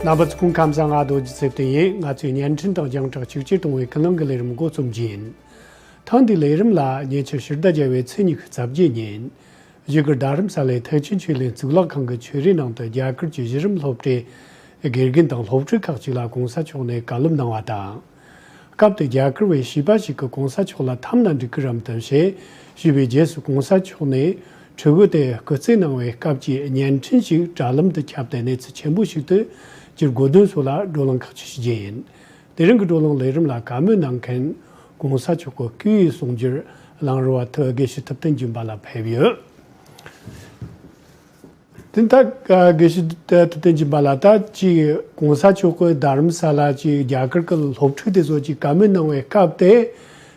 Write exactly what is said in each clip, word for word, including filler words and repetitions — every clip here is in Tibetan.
རྣམ་པ་ཚོ་སྐུ་ཁམས་བཟང་། ང་རྡོ་རྗེ་ཚེ་བརྟན་ཡིན། ང་ཚོས་བརྙན་འཕྲིན་དང་རྒྱང་བསྒྲགས་གཅིག་གྱུར་གཏོང་བའི་ཀུན་གླེང་གི་ལས་རིམ་འགོ་རྩོམ་རྒྱུ་ཡིན། ཐེངས་འདིའི་ལས་རིམ་ལ་ཉེ་ཆར་ཕྱི་ཟླ་བརྒྱད་པའི་ཚེས་ཉི་ཤུ་རྩ་བརྒྱད་ཉིན། བཞུགས་སྒར་རྡ་རམ་ས་ལའི་ཐེག་ཆེན་ཆོས་གླིང་གཙུག་ལག་ཁང་གི་ཆོས་རའི་ནང་དུ་རྒྱ་གར་གྱི་གཞི་རིམ་སློབ་གྲྭའི་དགེ་རྒན་དང་སློབ་ཕྲུག་ཁག་ཅིག་ལ་གོང་ས་མཆོག་ནས་བཀའ་སློབ་གནང་བ་དང་། སྐབས་དེར་རྒྱ་གར་བའི་བྱིས་པ་ཞིག་གིས་གོང་ས་མཆོག་ལ་འཐམས་ན་འགྲིག་གི་རེད་དམ་ཞེས་ཞུས་པའི་རྗེས་སུ། གོང་ས་མཆོག་ནས་ཕྲུ་གུ་དེ་སྐུ་རྩེད་གནང་བའི་སྐབས་ཀྱི་བརྙན་འཕྲིན་ཞིག་དྲ་ལམ་དུ་ཁྱབ་སྟེ་གནས་ཚུལ་ཆེན་པོ་ཞིག་ཏུ་གྱུར་དགོས་དོན་སོགས་ལ་བགྲོ་གླེང་ཁག་ཅིག་ཞུ་རྒྱུ་ཡིན། དེ་རིང་གི་བགྲོ་གླེང་ལས་རིམ་ལ་བཀའ་མོལ་གནང་མཁན་གོང་ས་མཆོག་གི་སྐུའི་གསུང་སྒྱུར་གླང་རི་བ་ཐུ་དགེ་བཤེས་ཐུབ་བསྟན་སྦྱིན་པ་ལགས་ཕེབས་ཡོད། དེ་ད་དགེ་བཤེས་ཐུབ་བསྟན་སྦྱིན་པ་ལགས། ད་ཅིག་གོང་ས་མཆོག་གིས་རྡ་རམ་ས་ལ་ཅིག་རྒྱ་གར་གྱི་སློབ་ཕྲུག་དེ་ཚོ་ཅིག་བཀའ་མོལ་གནང་བའི་སྐབས་དེ་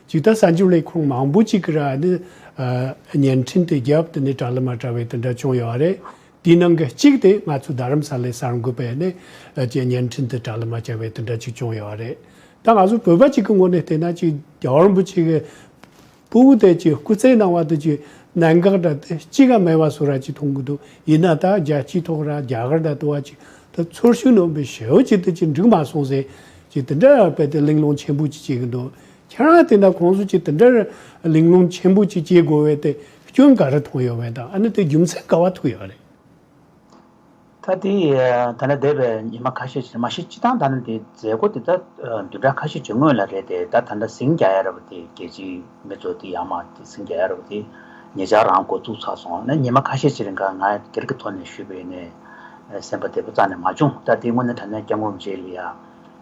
ཅིག་ད་གསར་འགྱུར་ལས་ཁུངས་མང་པོ་ཅིག་གིས་ར་ནི་བརྙན་འཕྲིན་དེ་བརྒྱབ། དེ་ནས་དྲ་ལམ་མ་དྲ་བའི་དེ་འདྲ་བྱུང་ཡོད་རེད། དེའི་ནང་གི་གཅིག་དེ་ང་ཚོ་རྡ་རམ་ས་ལའི་གསར་འགོད་པས་ནི་ཅིག་བརྙན་འཕྲིན་དེ་དྲ་ལམ་མ་བརྒྱབ་པའི་དེ་འདྲ་ཅིག་བྱུང་ཡོད་རེད། ད་ང་ཚོ་བོད་པ་ཅིག་གི་ངོས་ནས་བལྟས་ན་ཅིག་རྒྱལ་བ་རིན་པོ་ཆེ་གི་སྤུ་གུ་དེ་ཅིག་སྐུ་རྩེད་གནང་བ་དེ་ཅིག་གནད་འགག་འདྲ་དེ་གཅིག་ག་མེད་པ་བཟོ་འདྲ་ཅིག་མཐོང་གི་འདུག། ཡིན་ན་ད་རྒྱལ་སྤྱིའི་ཐོག་ར་རྒྱ་གར་དང་དུ་བ་ཅིག་ད་ཚོར་ཤུགས་སྣོན་པའི་ཞེ་པོ་ཅིག་དེ་ཅིག་འགྲིག་མ་སོང་ཟེར་ཅིག་དེ་འདྲ་དཔེ་དེ་གླེང་སློང་ཆེན་པོ་ཅིག་བྱེད་ཀྱི་འདུག། ཁྱེད་རང་བལྟས་ན་ཁོང་ཚོ་ཅིག་དེ་འདྲ་གླེང་སློང་ཆེན་པོ་ཅིག་བྱེད་དགོས་པའི་དེ་སྐྱོན་ག་རེ་མཐོང་ཡོད་པས་དང་། ཨ་ནི་དེ་རྒྱུ་མཚན་ག་པར་ཐུག་ཡོད་རེད། ད་དེ་ད་ལྟ་འདས་པའི་ཉི་མ་ཁ་ཤས་ཤིག་མ་གཞི་སྤྱི་བཏང་ད་ནི་དེ་མཛད་སྒོ་དེ་ད་བདུན་ཕྲག་ཁ་ཤས་ཅིག་སྔོན་ལ་རེད་དེ། ད་ད་ལྟ་ཟིང་རྒྱག་ཡ་ར་བ་དེ་རྒྱལ་སྤྱིའི་མི་ཚོ་དེ་ཡར་མར་དེ་ཟིང་རྒྱག་ཡ་ར་བ་དེ་ཉེ་ཆར་རང་འགོ་བཙུགས་ཚར་སོང་ན། ཉི་མ་ཁ་ཤས་ཅིག་རིང་ག་ང་སྒེར་གྱི་ཐོག་ནས་ཞུས་པ་ཡིན་ནའི་སེམས་པ་བདེ་པོ་རྩ་ནས་མ་བྱུང་། ད་དེ་དངོས་གནས་དྲང་གནས་སྐྱབས་མགོན་རིན་པོ་ཆེ་ལ་ཡ་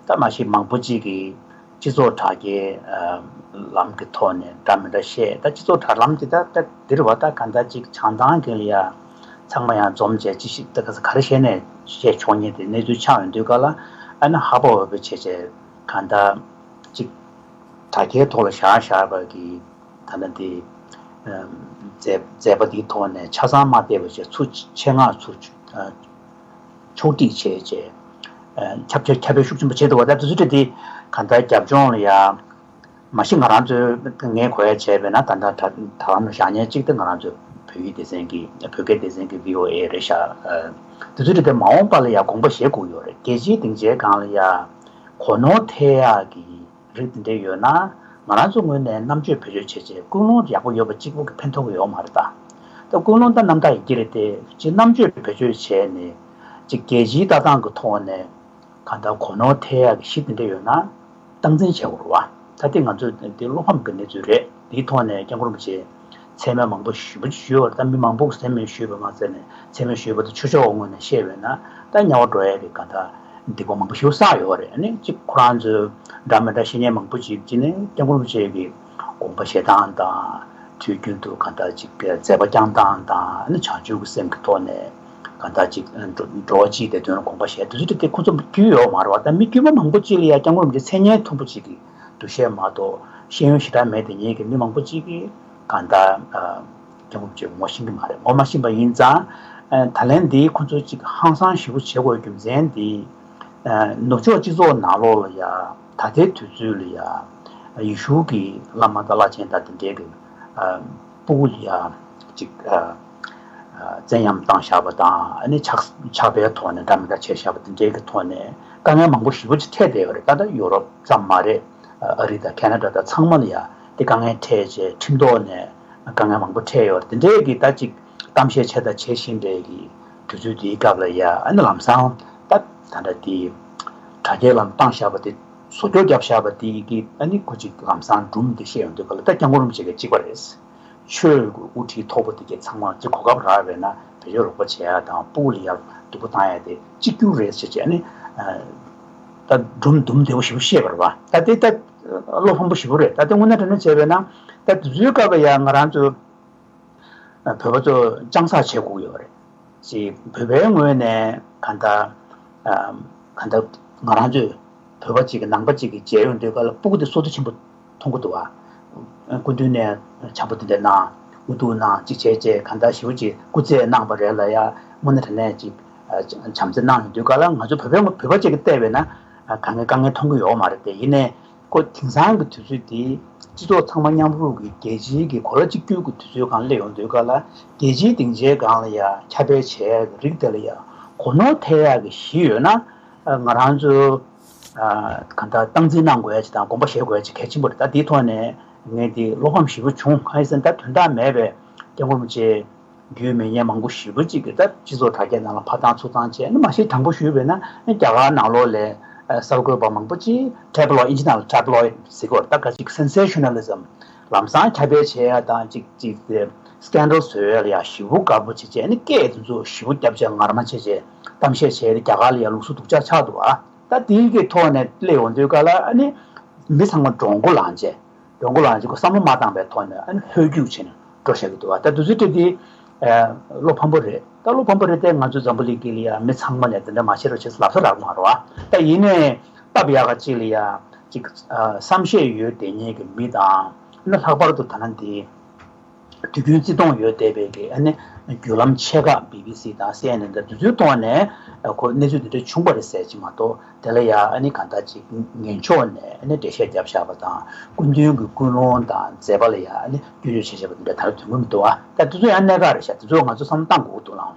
ད་མ་གཞི་མང་པོ་ཅིག་གིས་སྤྱི་ཚོགས་དྲ་རྒྱའི་ལམ་གྱི་ཐོག་ནས་འདྲ་མི་འདྲ་བཤད། ད་སྤྱི་ཚོགས་དྲ་ལམ་དེ་ད་ད་འདིར་བ་ད་ག་འདྲ་ཅིག་བྱང་ཐང་གི་ལ་ཡ་ཚང་མ་ཡང་འཛོམས་བྱས་ཅི་ཞིག་ད་ག་ས་ག་རེ་བཤད་ནས་བཤད་ཆོག་མཁན་དེ་གནས་ཚུལ་ཆགས་ཡོང་དུས་ག་ལ། ཨ་ནི་ཧ་པ་འོས་པ་བྱས་བྱས་ག་འདྲ་ཅིག་དྲ་རྒྱའི་ཐོག་ལ་བཞག་བཞག་པ་གི་ད་ལྟ་འདི་མཛད་མཛད་པ་འདིའི་ཐོག་ནས་ཆ་ཚང་མ་བལྟས་པ་བྱས་ཚུར་ཆེད་མངགས་ཚུར་ཕྱོགས་སྒྲིག་བྱས་བྱས། ཁྱབ་ཆེ་ཁྱབ་སྤེལ་ཤུགས་ཆེན་པོ་བྱས་འདུག་བ། ད་དུས་ཚོད་དེ་ག་འདྲ་རྒྱབ་ལྗོངས་ལ་ཡ་མ་གཞི་ང་རང་ཚོའི་ངས་གོ་ཡ་བྱས་པས་ན། ད་ལྟ་དྲ་དྲ་ལམ་ལ་བཞག་མཁན་གཅིག་དེ་ང་རང་ཚོའི་བོད་ཡིག་སྡེ་ཚན་གྱི་བོད་སྐད་སྡེ་ཚན་གྱི་བྷི་ཨོ་ཨེ་རེད་ཤག། དུས་ཚོད་དེ་མ་འོངས་པ་ལ་ཡ་དགོངས་པ་བཞེས་དགོས་ཡོད་རེད། རྒྱལ་སྤྱིའི་སྡིངས་ཆའི་སྒང་ལ་ཡ་གོ་ནོར་ཐེབས་ཡག་གི་རིགས་དེ་འདྲ་ཡོད་ན། ང་རང་ཚོ་ངོས་ནས་རྣམ་དཔྱོད་བེད་སྤྱོད་བྱས་བྱས་ཀུན་སློང་ཡག་པོ་ཡོད་པ་གཅིག་པུ་གིས་ཕན་ཐོགས་ཀྱི་ཡོད་མ་རེད་ད། ད་ཀུན་སློང་ད་རྣམ་དག་ཡིན་གྱི་རེད་དེ། ཅིག་རྣམ་དཔྱོད་བེད་སྤྱོད་བྱས་ནས་ཅིག་རྒྱལ་སྤྱིའི་ལྟ་སྟངས་ཀྱི་ཐོག་ནས་གང་ལྟར་གོ་ནོར་ཐེབས་ཡག་གི་གཞི་དེ་འདྲ་ཡོད་ན་སྟངས་འཛིན་བྱེད་དགོས་རེད་བ། ད་དེ་ང་ཚོ་དེ་བློ་ཕམ་གྱི་གནས་ཚུལ་རེད། དེའི་ཐོག་ནས་སྐྱབས་མགོན་རིན་པོ་ཆེ་མཚན་སྨད་མང་པོ་ཞེ་པོ་ཅིག་ཞུས་པ་རེད། ད་མི་མང་པོ་གིས་མཚན་སྨད་ཞུས་པ་མ་ཚད་ནས་མཚན་སྨད་ཞུས་པ་དེ་ཆོས་ཕྱོགས་ངོས་ནས་བཤད་པས་ན་ད་དམྱལ་བ་འགྲོ་ཡ་གི་གང་ལྟར་སྡིག་པ་མང་པོ་ཞིག་བསགས་ཡོད་རེད། ཨ་ནི་གཅིག་ཁོ་རང་ཚོའི་འདྲ་མི་འདྲ་བཤེས་གཉེན་མང་པོ་ཅིག་ཅིག་ནས་སྐྱབས་མགོན་རིན་པོ་ཆེ་གི་དགོངས་པ་བཞེས་སྟངས་དང་། དུས་རྒྱུན་དུ་གང་ལྟར་ཅིག་མཛད་པ་བསྐྱངས་སྟངས་དང་། ཨ་ནི་བྱང་ཆུབ་ཀྱི་སེམས་ཀྱི་ཐོག་ནས་གང་ལྟར་ཅིག་འགྲོ་འགྲོ་བ་སྤྱིའི་བདེ་དོན་ལ་དགོངས་པ་བཞེས་དུས་ཚོད་དེ་ཁོ་ཚོ་རྒྱུས་ཡོད་མ་རེད་བ། ད་མི་དཀྱུས་མ་མང་པོ་ཅིག་ལ་ཡ་སྐྱབས་མགོན་རིན་པོ་ཆེ་མཚན་སྙན་མཐོན་པོ་ཅིག་གི་འདུ་ཤེས་མ་གཏོགས་ཤེས་ཡོན་ཞེ་དྲག་མེད་དེ་ཉིད་ཀྱི་མི་མང་པོ་ཅིག་གིས་གང་ལྟར་སྐྱབས་མགོན་རིན་པོ་ཆེ་ངོ་ཤེས་ཀྱི་མ་རེད། ངོ་མ་ཤེས་པ་ཡིན་ཙང་། ད་ལན་འདིའི་ཁོ་ཚོ་ཅིག་ཧང་སང་ཞེ་པོ་བྱེད་དགོས་རྒྱུ་མཚན་འདི་ནུབ་ཕྱོགས་སྤྱི་ཚོགས་ནང་ལོགས་ལ་ཡ་ད་ལྟའི་དུས་ཚོད་ལ་ཡ་ཡེ་ཤུ་གི་བླ་མ་དང་བླ་ཆེན་དང་དེ་འདྲའི་གི་སྤུ་གུ་ལ་ཡ་ཅིག་བཙན་གཡེམ་བཏང་བཞག་པ་དང་། ཨ་ནི་ཆགས་ཆགས་པའི་ཐོག་ནས་འདྲ་མི་འདྲ་བྱས་བཞག་པ་དེ་འདྲའི་གི་ཐོག་ནས་དཀའ་ངལ་མང་པོ་ཞེ་པོ་ཅིག་འཕྲད་བསྡད་ཡོད་རེད། ད་ལྟ་ཡོ་རོབ་ཙམ་མ་རེད། ཨ་རི་དང་ཁེ་ན་ཌ་དང་ཚང་མ་ལ་ཡ་དེ་དཀའ་ངལ་འཕྲད་བྱས་ཁྲིམས་ཐོག་ནས་དཀའ་ངལ་མང་པོ་འཕྲད་ཡོད་རེད། དེ་འདྲའི་གི་ད་ཅིག་གཏམ་བཤད་བྱས་དང་བྱེད་བཞིན་པའི་གི་དུས་ཚོད་འདིའི་སྐབས་ལ་ཡ། ཨ་ནི་ལམ་སང་ད་ད་ལྟ་དེ་དྲ་རྒྱའི་ལམ་བཏང་བཞག་པ་དེ། བཟོ་བཅོས་བརྒྱབ་བཞག་པ་དེ་གི་ཨ་ནི་ཁོ་ཅིག་ལམ་སང་སྒྲུང་དེ་བཤད་ཡོང་དུས་ག་ལ་ད་སྐྱབས་མགོན་རིན་པོ་ཆེ་གི་གཅིག་པ་རེད། ཆོས་ཀྱི་དབུ་ཁྲིད་མཐོ་པོ་དེ་གའི་ཚང་མ་ཅིག་གོ་སྐབས་རག་པས་ན་བེད་སྤྱོད་རོགས་པ་བྱེད་ཡ་དང་། སྤུ་གུ་ལ་ཡ་སྡུག་པོ་བཏང་ཡ་དེ་གཅིག་གྱུར་རེད་ཟེར་བྱས་ནས། ད་སྒྲུང་དུམ་བདེ་པོ་ཞེ་པོ་བཤད་པ་རེད་བ། ད་དེ་ད་བློ་ཕམ་པོ་ཞེ་པོ་རེད། ད་དེ་དངོས་གནས་དྲང་གནས་བྱས་པས་ན་ད་དུས་ཚོད་སྐབས་ལ་ཡ་ང་རང་ཚོ་བོད་པ་ཚོ་སྤྱང་ས་བྱེད་དགོས་ཀྱི་ཡོད་རེད། ཅིག་བོད་པའི་ངོས་ནས་གང་ལྟར་གང་ལྟར་ང་རང་ཚོས་བོད་པ་གཅིག་གི་ནང་པ་གཅིག་གི་མཇལ་ཡོང་དུས་ག་ལ་སྤུ་གུ་དེ་བསོད་བདེ་ཆེན་པོ་མཐོང་གི་འདུག་བ། སྐུ་མདུན་ནས་བྱམས་པོ་དེ་འདྲ་གནང་། དབུ་གཏུགས་གནང་། གཅིག་བྱས་བྱས་གང་ལྟར་ཞེ་པོ་ཅིག་སྐུ་རྩེད་གནང་བ་རེད་ལ་ཡ། དངོས་གནས་དྲང་གནས་ཅིག་བྱམས་བརྩེ་གནང་ཡོང་དུས་ག་ལ་ང་ཚོ་བོད་པའི་བོད་པ་གཅིག་གིས་བལྟས་པས་ན་གང་གི་དཀའ་ངལ་མཐོང་གི་ཡོད་མ་རེད་དེ། ཡིན་ནའི་ཁོ་དེང་སང་གི་དུས་ཚོད་འདི་སྤྱི་ཚོགས་ཚང་མ་མཉམ་རུབ་ཀྱི་རྒྱལ་སྤྱིའི་གི་གོ་ལ་གཅིག་གྱུར་གྱི་དུས་ཚོད་སྒང་སླེབས་ཡོང་དུས་ག་ལ་རྒྱལ་སྤྱིའི་སྡིངས་ཆའི་སྒང་ལ་ཡ་ཁྱབ་སྤེལ་བྱས་རིགས་དེ་ལ་ཡ་གོ་ནོར་ཐེབས་ཡག་གི་གཞི་ཡོད་ན། ང་རང་ཚོ་གང་ལྟར་སྟངས་འཛིན་གནང་དགོས་ཡ་ཅིག་དང་དགོངས་པ་བཞེས་དགོས་ཡ་ཅིག་གལ་ཆེན་པོ་རེད། ད་དེའི་ཐོག་ནས་ངས་འདི་བློ་ཕམ་ཞེ་པོ་བྱུང་། གང་ཡིན་ཟེར་ན་ད་དོན་དག་མེད་པའི་སྐྱབས་མགོན་རིན་པོ་ཆེ་རྒྱུས་མེད་མཁན་མང་པོ་ཞེ་པོ་ཅིག་གིས་ད་སྤྱི་ཚོགས་དྲ་རྒྱའི་ནང་ལ་ཕར་བཏང་ཚུར་བཏང་བྱས་ནས། མ་གཞི་དྲང་པོ་ཞུས་པས་ན་རྒྱ་གར་ནང་ལོགས་ལ་གསར་འགོད་པ་མང་པོ་ཅིག་ཊེབ་ལོ་ཨིན་ཇི་ནང་ལ་ཊེབ་ལོ་ཟེར་གྱི་ཡོད་རེད། ད་ག་ཅིག་སེན་སེ་ཤ་ནལ་ལི་ཛམ་ལམ་སང་ཁྱབ་སྤེལ་བྱེད་ཡ་དང་ཅིག་ཅིག་སི་ཀེན་ཌལ་བཟོ་ཡ་ལ་ཡ་ཞེ་པོ་དགའ་པོ་བྱེད་བྱས་ནས། སྐད་དེ་ཚོ་ཞེ་པོ་རྒྱབ་བྱས་ངར་མ་བྱེད་བྱས་གཏམ་བཤད་བྱས་ཏེ་རྒྱ་གར་ལ་ཡ་ལུགས་སྲོལ་སྡུག་ཅག་ཆགས་འདུག་ཨ། ད་དེའི་གི་ཐོག་ནས་སླེབས་ཡོང་དུས་ག་ལ་ཨ་ནི་མི་ཚང་མ་འདྲོང་མགོ་ལངས་བྱས། འགྲོ་མགོ་ལངས་ཅིག་གོ་བསམ་བློ་མ་བཏང་བའི་ཐོག་ནས་ཨ་ནི་ཧོལ་རྒྱུག་བྱས་ནས་འགྲོ་བཞག་གི་འདུག་བ། ད་དུས་ཚོད་དེ་དེ་བློ་ཕམ་པོ་རེད། ད་བློ་ཕམ་པོ་རེད་དེ། ང་ཚོ་འཛམ་བུ་གླིང་དཀྱིལ་ལ་ཡ་མི་ཚང་མ་ལ་དེ་འདྲ་མ་བྱེད་རོགས་བྱེད་ཟེར་ལབ་ས་རག་མ་རེད་བ། ད་ཡིན་ནའི་སྟབས་ཡག་ག་ཅིག་ལ་ཡ་ཅིག་བསམ་ཤེས་ཡོད་བསྡད་མཁན་གྱི་མི་དང་། ཨ་ནི་ལྷག་པར་དུ་ད་ནང་འདི་དུས་རྒྱུན་བརྩི་མཐོང་ཡོད་བསྡད་པའི་གི་ཨ་ནི་བརྒྱུད་ལམ་ཆེ་ཁག་བི་བི་སི་དང་སི་ཨེན་ཨེན་དང་དེ་ཚོའི་ཐོག་ནས་ཁོ་གནས་ཚུལ་འདི་འདྲ་བྱུང་བ་རེད་ཟེར་གྱི་མ་གཏོགས། དེ་ལ་ཡ་ཨ་ནི་གང་ལྟར་ཅིག་ངན་ཕྱོགས་ནས་ཨ་ནི་འགྲེལ་བཤད་བརྒྱབ་བཞག་པ་དང་། སྐུ་མདུན་གྱི་ཀུན་སློང་དང་མཛད་པ་ལ་ཡ་ཨ་ནི་སྐྱོན་བརྗོད་བྱས་བཞག་པ་འདི་འདྲ་ད་རུང་ཐོན་གྱི་མི་འདུག་ཨ། ད་དེ་ཚོ་ཡང་གནད་འགག་རེད་ཤག། དེ་ཚོ་ང་ཚོ་བསམ་བློ་གཏང་དགོས་ཀྱི་འདུག་ལགས།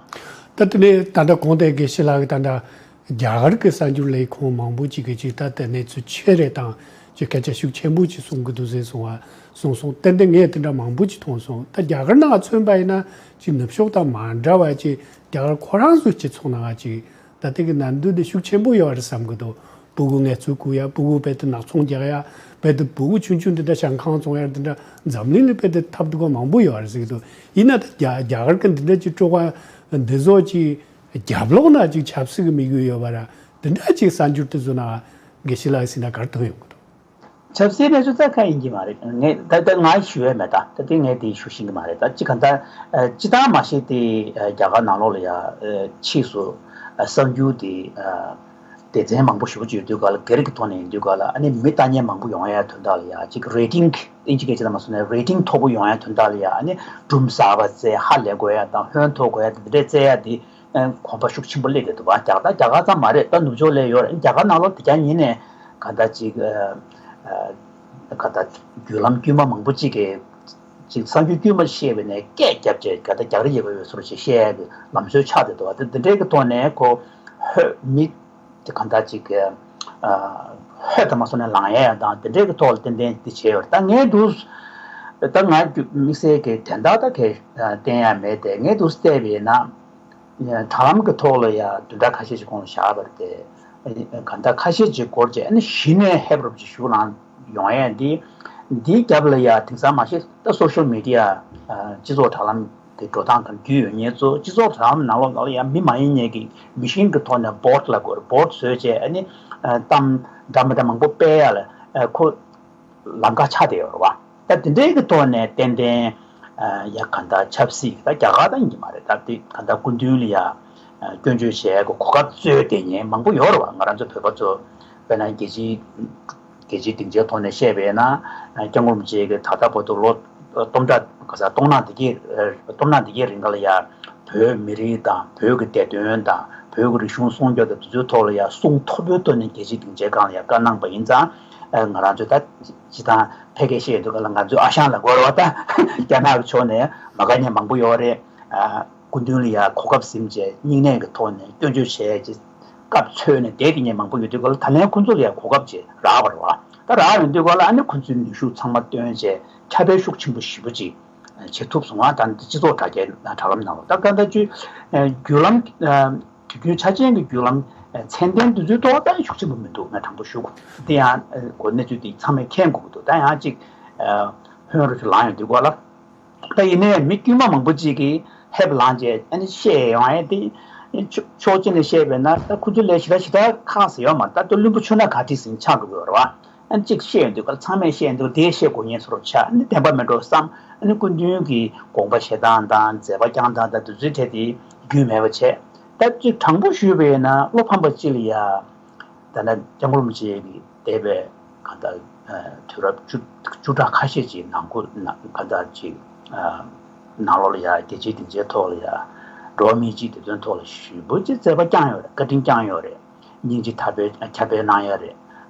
ད་དེ་ནས་ད་ལྟ་གོང་དེ་དགེ་བཤེས་ལགས་ཀྱིས་ད་ལྟ་རྒྱ་གར་གྱི་གསར་འགྱུར་ལས་ཁུངས་མང་པོ་ཅིག་གིས་ཅིག་ད་ལྟ་གནས་ཚུལ་ཆེ་རེད་དང་ཅིག་སྐད་ཆ་ཤུགས་ཆེན་པོ་ཅིག་གསུང་གི་འདུག་ཟེར་གསུང་བ་གསུངས་སོང་། ཏན་ཏན་ངས་དེ་འདྲ་མང་པོ་ཅིག་མཐོང་སོང་། ད་རྒྱ་གར་ནང་མཚོན་པ་ཡིན་ན་ཅིག་ནུབ་ཕྱོགས་དང་མ་འདྲ་བ་ཅིག་རྒྱ་གར་ཁོ་རང་ཚོའི་སྤྱི་ཚོགས་ནང་ཅིག་ད་ལྟ་གི་གནད་དོན་དེ་ཤུགས་ཆེན་པོ་ཡོད་རེད་བསམ་གི་འདུག། ཕྲུ་གུ་ངལ་རྩོལ་བསྐུར་ཡ། ཕྲུ་གུ་རྦད་དེ་ནག་ཚོང་རྒྱག་ཡ། རྦད་དེ་ཕྲུ་གུ་ཆུང་ཆུང་འདི་འདྲ་ཞང་ཁང་བཙོང་ཡ། འདི་འདྲ་འཛམ་གླིང་ལ་རྦད་དེ་ཐབས་སྡུག་པ་མང་པོ་ཡོད་རེད་ཟེར་གི་འདུག། ཡིན་ན་ད་རྒྱ་རྒྱ་གར་གྱི་འདི་འདྲ་ཅིག་སྤྲོ་བ་འདི་ཚོ་ཅིག་རྒྱབ་ལོགས་ན་ཅིག་ཆབ་སྲིད་ཀྱི་དམིགས་ཡུལ་ཡོད་པ་ར། འདི་འདྲ་ཅིག་གསར་འགྱུར་དེ་ཚོ་ནང་དགེ་བཤེས་ལགས་ཟིན་ན་ག་རེ་མཐོང་ཡོང་གི་འདུག། ཆབ་སྲིད་གནས་ཚུལ་རྩ་ཁ་ཡིན་གྱི་མ་རེད། ངས་ད་ལྟ་ང་ཞུ་ཡས་མེད། ད་ད་ལྟ་ངས་དེ་ཞུ་ཤེས་ཀྱི་མ་རེད། ད་ཅི་གང་ལྟར་སྤྱི་བཏང་མ་གཞི་དེ་རྒྱ་གར་ནང་ལོགས་ལ་ཡ་ཕྱིས་སུ་གསར་འགྱུར་དེ་སྡེ་ཚན་མང་པོ་ཞེ་པོ་ཅིག་ཡོད་དུས་ག་ལ། སྒེར་གྱི་ཐོག་ནས་ཡིན་དུས་ག་ལ་ཨ་ནི་མི་ལྟ་མཁན་མང་པོ་ཡོང་ཡ་དོན་དག་ལ་ཡ་ཅིག་རེ་ཊིང་། ཨིན་ཇི་སྐད་ཆ་ལ་མ་སོང་ནས་རེ་ཊིང་མཐོ་པོ་ཡོང་ཡ་དོན་དག་ལ་ཡ་ཨ་ནི་སྒྲུང་གསར་པ་བཙལ། ཧ་ལས་དགོས་ཡ་དང་ཧོན་ཐོར་དགོས་ཡ་དེ་འདྲས་བཙལ་ཡ་དེ་གོམ་པ་ཤུགས་ཆེན་པོ་སླེབས་བསྡད་འདུག་བ། རྒྱ་གར་རྒྱ་གར་ཙམ་མ་རེད། ད་ནུབ་ཕྱོགས་ལ་ཡོད་རེད། རྒྱ་གར་ནང་ལོགས་དེ་རྒྱ་ཉིན་ནས་ག་ད་ཅིག་ག་ད་བརྒྱུད་ལམ་དཀྱུས་མ་མང་པོ་ཅིག་གིས་ཅིག་གསར་འགྱུར་དཀྱུས་མ་བཤད་པ་ནས་སྐད་རྒྱབ་བྱས་ག་ད་རྒྱག་རེས་བྱེད་དགོས་པའི་བཟོ་འདྲ་ཞིག་བཤད་ཡ་གི་ལམ་སྲོལ་ཆགས་བསྡད་འདུག་བ། དེ་འདྲའི་གི་ཐོག་ནས་ཁོ་ཧོད་མི་དེ་གང་ལྟར་ཅིག་གི་ཧོད་དུ་མ་སོང་ནས་ལངས་ཡ་དང་དེ་འདྲའི་གི་ཐོག་ལ་ཏན་ཏན་དེ་བྱས་ཡོད་རེད། ད་ངས་འདུག་ད་ང་དམིགས་བསལ་གི་དན་རྟགས་ད་གས་བསྟན་ཡ་མེད་དེ། ངས་འདུག་བལྟས་པ་ཡིན་ན། དྲ་ལམ་གྱི་ཐོག་ལ་ཡ་བདུན་ཕྲག་ཁ་ཤས་ཤིག་གོང་ལ་བཞག་པ་རེད་དེ། གང་ལྟར་ཁ་ཤས་ཅིག་འགོར་རྗེས་ཨ་ནི་གཞི་ནས་ཧེབ་རོབ་ཅིག་ཞུགས་ལངས་ཡོང་ཡས་འདི། འདིའི་རྒྱབ་ལ་ཡ་དེང་སང་མ་གཞི་ད་སོ་ཤལ་མི་ཌི་ཡ་སྤྱི་ཚོགས་དྲ་ལམ་གྱི་འགྲོ་སྟངས་གང་རྒྱུས་ཡོད་མཁན་ཚོ། སྤྱི་ཚོགས་དྲ་ལམ་ནང་ལོགས་ལ་ཡ་མི་མ་ཡིན་མཁན་གྱི་མི་ཤིན་གྱི་ཐོག་ནས་བོཊ་ལབ་དགོས་རེད། བོཊ་བཟོས་རྗེས་ཨ་ནི་གཏམ་འདྲ་མི་འདྲ་མང་པོ་སྤེལ་ཡ་ལ་ཁོ། ལམ་ཁ་ཆགས་བསྡད་ཡོད་རེད་བ། ད་དེ་འདྲའི་གི་ཐོག་ནས་ཏན་ཏན་ཡ་གང་ལྟར་ཆབ་སྲིད་ད་རྒྱ་གར་ད་ཡིན་གྱི་མ་རེད། ད་དེ་གང་ལྟར་སྐུ་མདུན་ལ་ཡ་སྐྱོན་བརྗོད་བྱེད་ཡ་གི་གོ་སྐབས་འཚོལ་བསྡད་མཁན་མང་པོ་ཡོད་རེད་བ། ང་རང་ཚོ་བོད་པ་ཚོ་དཔེར་ན་རྒྱལ་སྤྱིའི་རྒྱལ་སྤྱིའི་སྡིངས་ཆའི་ཐོག་ནས་བཤད་པས་ན་སྐྱབས་མགོན་རིན་པོ་ཆེ་གིས་ད་ལྟ་བར་དུ་ལོ་སྟོང་ཕྲག་ག་ས་སྟོང་ཕྲག་འདི་གའི་སྟོང་ཕྲག་འདི་གའི་རིང་ག་ལ་ཡ་བོད་མི་རིགས་དང་བོད་ཀྱི་བདེ་དོན་དང་བོད་ཀྱི་རིག་གཞུང་སྲུང་སྐྱོབ་དང་དེ་ཚོའི་ཐོག་ལ་ཡ་གསུང་མཐོ་པོའི་ཐོག་ནས་རྒྱལ་སྤྱིའི་སྡིངས་ཆའི་སྒང་ལ་ཡ་བཀའ་གནང་པ་ཡིན་ཙང་། ང་རང་ཚོ་ད་སྤྱི་བཏང་ཕལ་སྐད་བཤད་ཡོང་དུས་ག་ལ་ང་ཚོའི་ཨ་ཞང་ལབ་དགོས་རེད་བ། ད་རྒྱ་ནག་གི་ཕྱོགས་ནས་མ་དགའ་མཁན་མང་པོ་ཡོད་རེད། སྐུ་མདུན་ལ་ཡ་གོ་སྐབས་ཟིན་བྱས་སྙིང་ནད་ཀྱི་ཐོག་ནས་སྐྱོན་བརྗོད་བྱས་ཀྱི་སྐབས་འཚོལ་ནས་བསྡད་དེ་མཁན་མང་པོ་ཡོད་དུས་ག་ལ་ད་ལན་ཁོ་ཚོ་ལ་ཡ་གོ་སྐབས་ཅིག་རག་པ་རེད་བ། ད་རག་ཡོང་དུས་ག་ལ་ཨ་ནི་ཁོ་ཚོའི་ནུས་ཤུགས་ཚང་མ་བཏོན་བྱས་ཁྱབ་སྤེལ་ཤུགས་ཆེན་པོ་ཞེ་པོ་ཅིག་བྱེད་ཐུབ་སོང་བ། ད་སྤྱི་ཚོགས་དྲ་རྒྱའི་དྲ་ལམ་ནང་ལ་ད་ག་ད་ཅིག་བརྒྱུད་ལམ། དུས་རྒྱུན་ཆ་ཅན་གྱི་བརྒྱུད་ལམ་ཚད་ལྡན་དེ་ཚོའི་ཐོག་ད་ཤུགས་ཆེན་པོ་མི་འདུག། ང་དྲང་པོ་ཞུ་དགོས། དེ་ཡང་གོ་གནས་ཚུལ་དེ་ཚང་མས་མཁྱེན་དགོས་ཀྱི་འདུག། ད་ཡང་ཅིག་ཧོན་རུ་ཚོ་ལངས་ཡོང་དུས་ག་ལ། ད་ཡིན་ནའི་མི་དཀྱུས་མ་མང་པོ་ཅིག་གིས་ཧེབ་ལངས་རྗེས་ཨ་ནི་བཤད་ཡོང་ཡས་དེ། ཕྱོགས་གཅིག་ནས་བཤད་པས་ན་ད་ཁོ་ཚོ་ལས་ཞེ་དྲག་ཞེ་དྲག་ཁག་ཟེར་ཡོད་མ་རེད། ད་ལྟ་བླུན་པོ་ཆུ་སྣ་ག་ཏི་ཟིན་ཆགས་འགྲོ་གི་ཡོད་རེད་བ། ཨ་ནི་གཅིག་བཤད་ཡོང་དུས་ག་ལ་ཚང་མས་བཤད་ཡོང་དུས་དེ་བཤད་དགོས་ངེས་སོ་རུ་ཆགས། ཨ་ནི་བདེན་པ་མེད་འགྲོ་བསམ། ཨ་ནི་སྐུ་མདུན་གྱི་དགོངས་པ་བཞེས་སྟངས་དང་མཛད་པ་བསྐྱངས་སྟངས་དང་དེ་ཚོའི་གྲས་དེ་རྒྱུས་མེད་པ་བྱས། ད་གཅིག་དྲང་པོ་ཞུས་པ་ཡིན་ན་བློ་ཕམ་པ་གཅིག་ལ་ཡ། ད་ནི་སྐྱབས་མགོན་རིན་པོ་ཆེ་གིས་འདས་པའི་གང་ལྟར་དུས་རབས་བཅུ་བཅུ་ཕྲག་ཁ་ཤས་ཀྱི་ནང་ཁུལ་ན་གང་ལྟར་ཅིག་ནང་ལོགས་ལ་ཡ་རྒྱལ་སྤྱིའི་སྡིངས་ཆའི་ཐོག་ལ་ཡ་འགྲོ་བ་མིའི་གཅིག་བདེ་དོན་ཐོག་ལ་ཞེ་པོ་ཅིག་མཛད་པ་བསྐྱངས་ཡོད་རེད། བཀའ་དྲིན་བསྐྱངས་ཡོད་རེད། སྙིང་རྗེ་ཁྱབ་སྤེལ་ཁྱབ་སྤེལ་གནང་ཡ་རེད།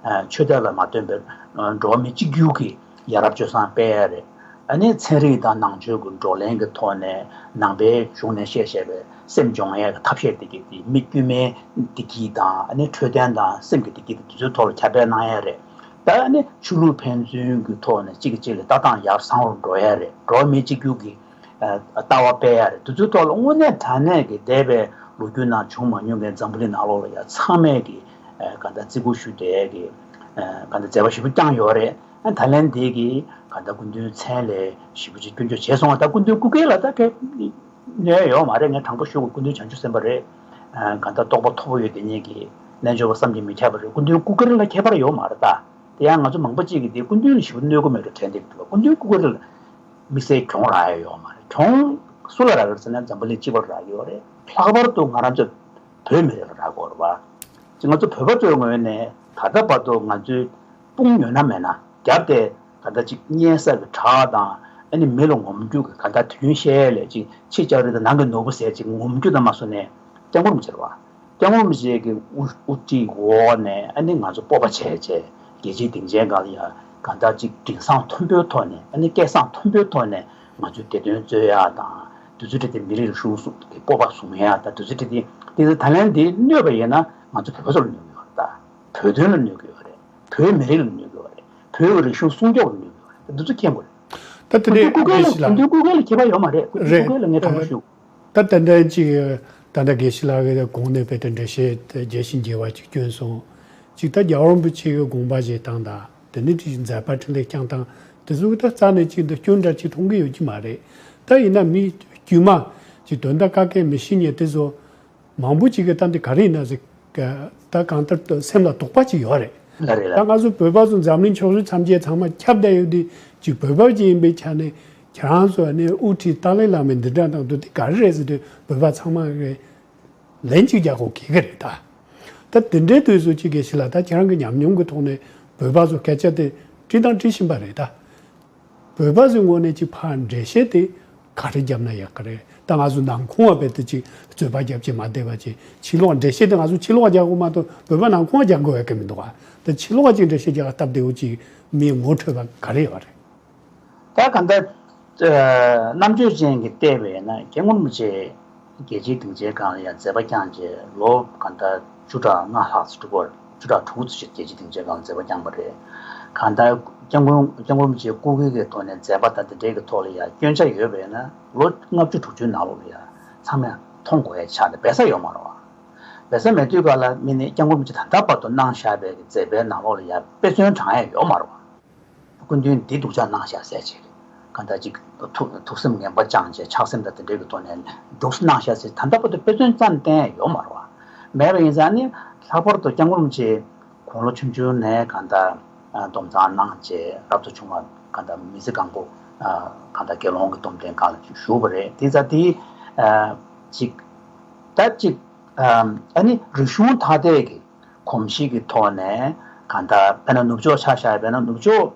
ཆོས་དད་ལ་མ་ལྟོས་པའི་འགྲོ་བ་མི་གཅིག་གྱུར་གྱི་ཡ་རབས་སྤྱོད་བཟང་སྤེལ་ཡ་རེད། ཨ་ནི་ཚན་རིག་དང་ནང་ཆོས་ཀྱི་བགྲོ་གླེང་གི་ཐོག་ནས་ནང་པའི་གཞུང་ནས་བཤད་བཤད་པའི་སེམས་སྦྱོང་ཡས་ཀྱི་ཐབས་ཤེས་དེ་གི་དེ་མི་དཀྱུས་མའི་བདེ་སྐྱིད་དང་ཨ་ནི་འཕྲོད་བསྟེན་དང་སེམས་ཀྱི་བདེ་སྐྱིད་དེ་ཚོའི་ཐོག་ལ་ཁྱབ་སྤེལ་གནང་ཡས་རེད། ད་ཨ་ནི་ཆོས་ལུགས་ཕན་ཚུན་གྱི་ཐོག་ནས་གཅིག་གིས་གཅིག་ལ་ལྟ་སྟངས་ཡར་བཟང་རུ་འགྲོ་ཡས་རེད། འགྲོ་བ་མི་གཅིག་གྱུར་གྱི་ལྟ་བ་སྤེལ་ཡ་རེད། དེ་ཚོའི་ཐོག་ལ་དངོས་གནས་དྲང་གནས་ཀྱི་འདས་པའི་ལོ་རྒྱུས་ནང་བྱུང་མ་མྱོང་མཁན་འཛམ་བུ་གླིང་ནང་ལོགས་ལ་ཡ་ཚང་མས་ཀྱི་ག་ད་བརྩི་བཀུར་ཞུ་བསྡད་ཀྱི་ག་ད་མཛད་པ་ཞེ་པོ་བསྐྱངས་ཡོད་རེད། ད་ལན་འདི་གི་ག་ད་སྐུ་མདུན་མཚན་ལས་ཞེ་པོ་ཅིག་སྐྱོན་བརྗོད་བྱས་སོང་བ། ད་སྐུ་མདུན་སྐུ་སྒེར་ལ་ད་གལ་གནོད་ཡོད་མ་རེད། ངས་དྲང་པོ་ཞུ་དགོས། སྐུ་མདུན་བྱང་ཆུབ་སེམས་དཔའ་རེད། ག་ད་རྟོགས་པ་མཐོ་པོ་ཡོད་དེ་ཉིད་ཀྱི་རྣལ་འབྱོར་པ་བསམ་གྱིས་མི་ཁྱབ་པ་རེད། སྐུ་མདུན་སྐུ་སྒེར་ལ་ཁྱད་པར་ཡོད་མ་རེད་ད། དེ་ཡང་ང་ཚོ་མང་པོ་ཅིག་གིས་དེ་སྐུ་མདུན་ལ་ཞེ་པོ་གནོད་གི་མེད་འགྲོ་དྲན་བསྡད་ཀྱི་འདུག་སྐུ་མདུན་སྐུ་སྒེར་ལ་དམིགས་བསལ་གྱོང་རག་ཡ་ཡོད་མ་རེད། གྱོང་སུ་ལ་རག་གི་རེད་ཟེར་ན་འཛམ་བུ་གླིང་སྤྱི་པར་རག་གི་ཡོད་རེད། ལྷག་པར་དུ་ང་རང་ཚོ་བོད་མི་རིགས་ལ་རག་གི་ཡོད་རེད་བ། ཅིག་ང་ཚོ་བོད་པ་ཚོའི་ངོས་ནས་ད་ལྟ་བར་དུ་ང་ཚོའི་དཔུང་ཡོད་ན་མེད་ན་རྒྱབ་སྟེ་ད་ལྟ་ཅིག་གཉན་ས་གི་བྲག་དང་ཨ་ནི་མི་ལ་ངོམ་རྒྱུ་གི་ག་ད་དུས་རྒྱུན་བཤད་ཡས་ལས་ཅིག་ཕྱི་ལྕགས་རི་དང་ནང་གི་ནོར་བུ་ཟེར་ཅིག་ངོམ་རྒྱུ་དང་མ་སོ་ནས་སྐྱབས་མགོན་རིན་པོ་ཆེ་རེད་བ། སྐྱབས་མགོན་རིན་པོ་ཆེ་གི་དབུ་དབུ་ཁྲིད་འོག་ནས་ཨ་ནི་ང་ཚོ་སྤོབས་པ་བྱས་བྱས་རྒྱལ་སྤྱིའི་སྡིངས་ཆའི་སྒང་ལ་ཡང་གང་ལྟར་ཅིག་མགྲིན་གསང་མཐོན་པོའི་ཐོག་ནས་ཨ་ནི་སྐད་གསང་མཐོན་པོའི་ཐོག་ནས་ང་ཚོའི་བདེ་དོན་རྩོད་ཡག་དང་དེ་ཚོའི་གྲས་དེ་མི་རིགས་རིག་གཞུང་སྲུང་གི་སྤོབས་པ་བཟུང་ཡག་དང་དེ་ཚོའི་གྲས་དེ་དེ་ཚོ་ད་ལན་དེ་གནོད་པ་ཡིན་ན་ང་ཚོ་བོད་པ་ཚོ་ལ་གནོད་ཀྱི་ཡོད་རེད། ད་བོད་དོན་ལ་གནོད་ཀྱི་ཡོད་རེད། བོད་མི་རིགས་ལ་གནོད་ཀྱི་ཡོད་རེད། བོད་ཀྱི་རིག་གཞུང་སྲུང་སྐྱོབ་ལ་གནོད་ཀྱི་ཡོད་རེད། འདི་ཚོ་མཁྱེན་དགོས་རེད། ད་དེ་འདྲའི་སྐུ་སྒེར་ལ་དགེ་བཤེས་ལགས། སྐུ་སྒེར་ལ་ཁྱད་པར་ཡོད་མ་རེད། སྐུ་རེད། སྐུ་སྒེར་ལ་ངས་དྲང་པོ་ཞུ། ད་ལྟ་འདྲ་ཅིག་ད་ལྟ་དགེ་བཤེས་ལགས་ཀྱིས་གོང་ནས་དཔེ་དེ་འགྲེལ་བཤད་རྒྱས་ཤིང་རྒྱས་པ་ཅིག་བསྐྱོན་སོང་། ཅིག་ད་རྒྱལ་བ་རིན་པོ་ཆེ་གི་དགོངས་པ་བཞེས་སྟངས་དང་དེ་ནས་ཅིག་མཛད་པ་འཕྲིན་ལས་བསྐྱངས་སྟངས་དེ་ཚོ་གི་ད་རྩ་ནས་ཅིག་འདི་སྐྱོན་འདྲ་ཅིག་མཐོང་གི་ཡོད་ཀྱི་མ་རེད། ད་ཡིན་ན་མི་དཀྱུས་མ་ཅིག་དོན་དག་ག་གེ་མི་ཤེས་མཁན་དེ་ཚོ་མང་པོ་ཅིག་གིས་ད་འདི་ག་རེ་ཡིན་ན་ཟེར། ད་གང་ལྟར་སེམས་ལ་དོགས་པ་ཅིག་ཡོད་རེད། ལ་རེད་ལ། ད་ང་ཚོ་བོད་པ་ཚོ་འཛམ་གླིང་ཕྱོགས་བཞི་མཚམས་བརྒྱད་ཚང་མ་ཁྱབ་བསྡད་ཡོད་དུས་ཅིག་བོད་པ་ཅིག་ཡིན་པའི་ཆ་ནས་ཁྱེད་རང་ཚོ་ནི་དབུ་ཁྲིད་ཏཱ་ལའི་བླ་མའི་འདི་འདྲ་དང་དུ་དེ་ག་རེ་རེད་ཟེར་དུས་བོད་པ་ཚང་མ་གིས་ལན་གཅིག་རྒྱག་དགོས་གལ་གི་རེད་ད། ད་དེ་འདྲའི་དུས་སུ་ཅིག་དགེ་བཤེས་ལགས་ད་ཁྱེད་རང་གི་ཉམས་མྱོང་གི་ཐོག་ནས་བོད་པ་ཚོ་སྐད་ཆ་དེ་དྲིས་དང་དྲི་བཞིན་པ་རེད་ད། བོད་པ་ཚོའི་ངོས་ནས་ཅིག་ཕར་འགྲེལ་བཤད་དེ་ག་རེ་བརྒྱབ་ན་ཡག་གི་རེད། ད་ང་ཚོ་ནང་ཁོངས་བ་བས་དེ་ཅིག་རྩོད་པ་རྒྱབ་ཅིག་མ་བསྡད་པ་ཅིག་ཕྱི་ལོགས་འགྲེལ་བཤད་དེ་ང་ཚོ་ཕྱི་ལོགས་རྒྱག་དགོས་མ་གཏོགས་བོད་པ་ནང་ཁོངས་རྒྱག་དགོས་ཡ་གི་མི་འདུག་ཨ། ད་ཕྱི་ལོགས་ཅིག་འགྲེལ་བཤད་རྒྱག་སྟབས་བདེ་བོ་ཅིག་མི་ངོ་འཕྲོད་པ་ག་རེ་ཡོད་རེད། ད་གང་ལྟར་རྣམ་དཔྱོད་ཅན་གྱིས་བལྟས་པས་ན་སྐྱབས་མགོན་རིན་པོ་ཆེ་རྒྱལ་སྤྱིའི་སྡིངས་ཆའི་སྒང་ལ་ཡང་མཛད་པ་བསྐྱངས་རྗེས་ལོ་གང་ལྟར་བཅུ་ཕྲག་ལྔ་ལྷག་ཙམ་འགྲོ་གི་ཡོད་རེད། བཅུ་ཕྲག་དྲུག་ཙམ་ཞིག་རྒྱལ་སྤྱིའི་སྡིངས་ཆའི་སྒང་ལ་མཛད་པ་བསྐྱངས་པ་རེད། གང་ལྟར་སྐྱབས་མགོན་སྐྱབས་མགོན་རིན་པོ་ཆེ་སྐུ་སྒེར་གྱི་ཐོག་ནས་མཛད་པ་དང་དེ་འབྲེལ་གྱི་ཐོག་ལ་ཡང་སྐྱོན་ཆ་ཡོད་པས་ན་ལོ་ལྔ་བཅུ་དྲུག་ཅུའི་ནང་ལོགས་ལ་ཡང་ཚང་མས་མཐོང་དགོས་ཡ་ཆགས་ཏེ་སྦས་ས་ཡོད་མ་རེད་བ། སྦས་ས་མེད་དུས་ག་ལ་མི་ནི་སྐྱབས་མགོན་རིན་པོ་ཆེ་ད་ལྟ་བར་དུ་གནང་བཞག་པའི་མཛད་པའི་ནང་ལོགས་ལ་ཡང་དཔེ་མཚོན་དྲང་ཡ་ཡོད་མ་རེད་བ། སྐུ་མདུན་འདི་སྡུག་ཅག་གནང་བཞག་ཟེར་བྱས། གང་ལྟར་ཅིག་ཐུགས་ཐུགས་སེམས་ངན་པ་བཅངས་བྱས་ཆགས་སེམས་དང་དེ་འདྲའི་གི་ཐོག་ནས་སྡུག་གནང་བཞག་ཟེར་ད་ལྟ་བར་དུ་དཔེ་མཚོན་རྩ་ནས་བསྟན་ཡ་ཡོད་མ་རེད་བ། མེད་པ་ཡིན་ཙང་ནི་ལྷག་པར་དུ་སྐྱབས་མགོན་རིན་པོ་ཆེ་དགུང་ལོ་ཆུང་ཆུང་ནས་གང་ལྟར་སྡོམ་གཙང་གནང་བྱས་རབ་ཏུ་བྱུང་བ་གང་ལྟར་མི་ཚེ་གང་པོ་གང་ལྟར་དགེ་སློང་གི་སྡོམ་ལྡན་སྒང་ལ་བཞུགས་པ་རེད། དེ་ཙང་དེ་ཅིག་ད་ཅིག་ཨ་ནི་རིག་གཞུང་ཐ་དད་ཀྱི་གོམས་གཤིས་ཀྱི་ཐོག་ནས་གང་ལྟར་དཔེར་ན་ནུབ་ཕྱོགས་ཆ་བཞག་པས་ན་ནུབ་ཕྱོགས་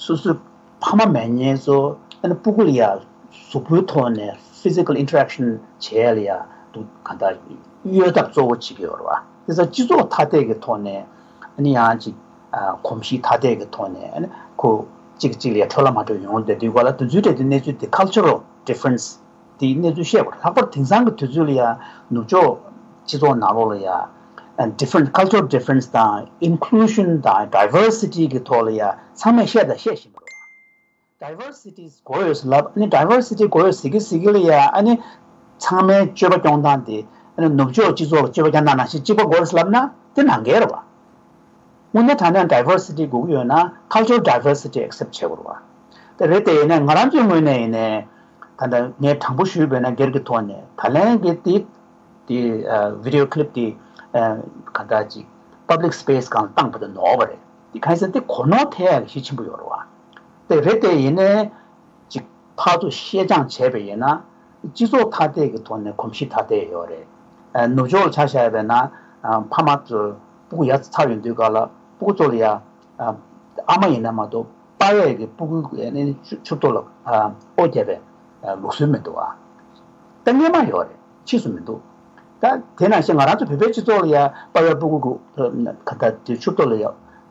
སོ་སོའི་ཕ་མ་མེད་མཁན་ཚོ་ཨ་ནི་སྤུ་གུ་ལ་ཡ་གཟུགས་པོའི་ཐོག་ནས་physical interaction་བྱས་ལ་ཡ་འདུག་གང་ལྟར་གཡོལ་ཐབས་གཙོ་བོ་བྱེད་ཀྱི་ཡོད་རེད་བ། དེ་ཚོ་སྤྱི་ཚོགས་ཐ་དད་ཀྱི་ཐོག་ནས་ཨ་ནི་ཡང་ཅིག་གོམས་གཤིས་ཐ་དད་ཀྱི་ཐོག་ནས་ཨ་ནི་ཁོ་གཅིག་གཅིག་ལ་ཡ་འཕྲོད་ལ་མ་འཕྲོད་ཡོང་བསྡད་དུས་ག་ལ་དེ་ཚོའི་གྲས་དེ་གནས་ཚུལ་དེ་cultural difference་དེའི་གནས་ཚུལ་བཤད་དགོས་རེད། ལྷག་པར་དེང་སང་གི་དུས་ཚོད་ལ་ཡ་ནུབ་ཕྱོགས་སྤྱི་ཚོགས་ནང་ལོགས་ལ་ཡ་different cultural difference་དང་inclusion་དང་diversity་གི་ཐོག་ལ་ཡ་ཚང་མས་བཤད་དང་བཤད་བཞིན་པ་རེད། Diversity་དགོས་ཡོད་ཟེར་ལབ། ཨ་ནི་diversity་དགོས་ཡོད་ཟེར་གི་ཟེར་གི་ལ་ཡ་ཨ་ནི་ཚང་མའི་སྤྱོད་པ་སྐྱོང་སྟངས་དེ་ཨ་ནི་ནུབ་ཕྱོགས་སྤྱི་ཚོགས་ལ་སྤྱོད་པ་སྐྱོང་སྟངས་ནང་བཞིན་གཅིག་པ་དགོས་རེད་ཟེར་ལབ་ན་དེ་ནང་འགལ་རེད་བ། དངོས་གནས་དྲང་གནས་diversity་དགོས་ཀྱི་ཡོད་ན་cultural diversity་accept་བྱེད་དགོས་རེད་བ། དེ་རེད་དེ་ཡིན་ནའི་ང་རང་ཚོའི་ངོས་ནས་ཡིན་ནའི་ད་ལྟ་ངས་དྲང་པོ་ཞུས་པས་ན་སྒེར་གྱི་ཐོག་ནས་ད་ལན་གྱི་དེ་དེ་video clip་དེ་ག་འདྲ་ཅིག་public space་སྒང་བཏང་པ་དེ་ནོར་བ་རེད། དེ་གང་ཡིན་ཟེར་ན་དེ་གོ་ནོར་ཐེབས་ཡག་གི་གཞི་ཆེན་པོ་ཡོད་རེད་བ། དེ་རེད་དེ་ཡིན་ནའི་ཅིག་ཕར་ཚུར་བཤད་སྦྱང་བྱས་པ་ཡིན་ན་སྤྱི་ཚོགས་ཐ་དད་ཀྱི་ཐོག་ནས་གོམས་གཤིས་ཐ་དད་ཡོད་རེད། ཨ་ནུབ་ཕྱོགས་ལ་ཆ་བཞག་པ་ཡིན་ན་ཨ་ཕ་མ་ཚོ་སྤུ་གུ་ཡར་ཚར་ཡོང་དུས་ག་ལ་སྤུ་གུ་ཚོ་ལ་ཡ་ཨ་ཨ་མ་ཡིན་ན་མ་གཏོགས་པ་ཕ་ཡས་ཀྱི་སྤུ་གུ་ཨ་ནི་ཆུ་ཆུ་ཐོག་ལ་ཨ་ཨོ་བརྒྱབ་པའི་ཨ་ལུགས་སྲོལ་མི་འདུག་ཨ། ད་སྔོན་མ་ཡོད་རེད། ཕྱིས་སུ་མི་འདུག་ད་དེ་ནང་བཞིན་ང་རང་ཚོ་བོད་པའི་སྤྱི་ཚོགས་ལ་ཡ་པ་ཕ་སྤུ་གུ་གུ་ག་ད་དེ་ཆུ་ཐོག་ལ་ཡ་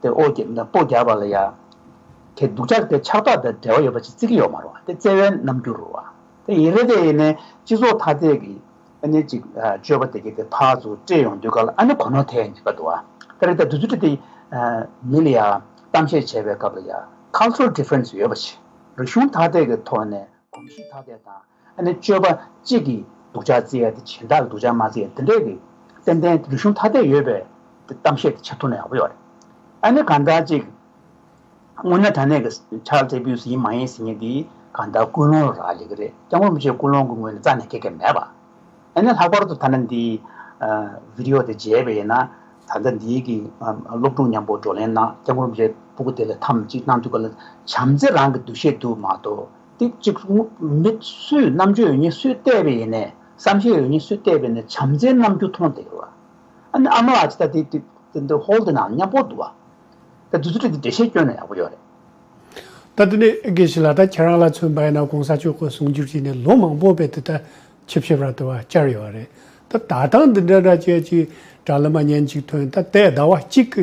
དེ་ཨོ་བརྒྱབ་སྤོ་བརྒྱབ་པ་ལ་ཡ་ དེ་སྡུག་ཅག་དེ་ཆགས་སྡང་དང་འབྲེལ་བ་ཡོད་པ་ཅིག་བརྩི་གི་ཡོད་མ་རེད་བ། དེ་བརྩེ་བའི་རྣམ་འགྱུར་རེད་བ། དེ་ཡིན་རེད། དེ་ཡིན་ནའི་སྤྱི་ཚོགས་ཐ་དད་ཀྱི་ཨ་ནི་ཅིག་ཨ་སྤྱོད་པ་དེ་གའི་དེ་ཕར་ཚུར་སྤྲད་ཡོང་དུས་ག་ལ་ཨ་ནི་གོ་ནོར་ཐེབས་ཡ་འཇིགས་པ་འདུག་བ། དེ་རེད། ད་དུས་ཚོད་དེ་ཨ་མི་ལ་ཡ་གཏམ་བཤད་བྱས་པའི་སྐབས་ལ་ཡ་cultural difference ཡོད་པ་ཞིག་རིག་གཞུང་ཐ་དད་ཀྱི་ཐོག་ནས་གོམས་གཤིས་ཐ་དད་དང་། ཨ་ནི་སྤྱོད་པ་གཅིག་གིས་སྡུག་ཅག་བརྩི་ཡ་དེ་གཞན་དག་གིས་སྡུག་ཅག་མ་བརྩི་ཡ་དེ་འདྲས་ཀྱི་ཏན་ཏན་རིག་གཞུང་ཐ་དད་ཡོད་པའི་གཏམ་བཤད་དེ་བྱེད་ཐུབ་ན་ཡག་པོ་ཡོད་རེད། ཨ་ནི་གང་ལྟར་ཅིག་དངོས་གནས་དྲང་གནས་ཀྱི་child abuse ཡིན་མ་ཡིན་ཟེར་མཁན་དེ་གང་ལྟར་ཀུན་སློང་ལ་རག་ལས་ཀྱི་རེད། སྐྱབས་མགོན་རིན་པོ་ཆེའི་ཀུན་སློང་གི་ངོས་ནས་རྩ་ནས་ཁེགས་ཀྱི་མེད་པ། ཨ་ནི་ལྷག་པར་དུ་ད་ནི་འདི་video དེ་མཇལ་བ་ཡིན་ན། ད་ལྟ་འདིའི་གི་སློབ་ཕྲུག་མཉམ་པོ་བགྲོ་གླེང་གནང་། སྐྱབས་མགོན་རིན་པོ་ཆེའི་སྤུ་གུ་དེ་ལ་འཐམ་ཅིག་གནང་དུས་ག་ལ་བྱམས་བརྩེ་རང་གི་འདུ་ཤེས་འདུག་མ་གཏོགས། དེ་གཅིག་མི་སུས་རྣམ་དཔྱོད་ཡོད་མཁན་སུས་བལྟས་པ་ཡིན་ནའི། བསམ་ཤེས་ཡོད་མཁན་སུས་བལྟས་པ་ཡིན་ནའི་བྱམས་བརྩེའི་རྣམ་འགྱུར་མཐོང་བསྡད་ཡོད་པ། ཨ་ནི་ཨ་མ་ལགས་ཅིག་ད་དེ་དེ་དེ་འདི་ཧོལ་དེ་ནང་མཉམ་པོ་འདུག་བ། ད་དུས་ཚོད་དེ་འགྲེལ་བཤད་སྐྱོན་ན་ཡག་པོ་ཡོད་རེད། ད་དེ་ནས་དགེ་བཤེས་ལགས། ད་ཁྱེད་རང་ལ་མཚོན་པ་ཡིན་ན་གོང་ས་མཆོག་གི་གསུང་སྒྱུར་བྱས་ནས་ལོ་མང་པོ་བས་དེ་ལྟར་ཆིབས་ཞབས་ར་དེ་བ་བཅར་ཡོད་རེད། ད་ད་ཐེངས་འདི་འདྲ་འདྲ་བྱས་ཅིག་དྲ་ལམ་མ་བརྙན་ཅིག་ཐོན། ད་དེ་ཟླ་བ་གཅིག་གི་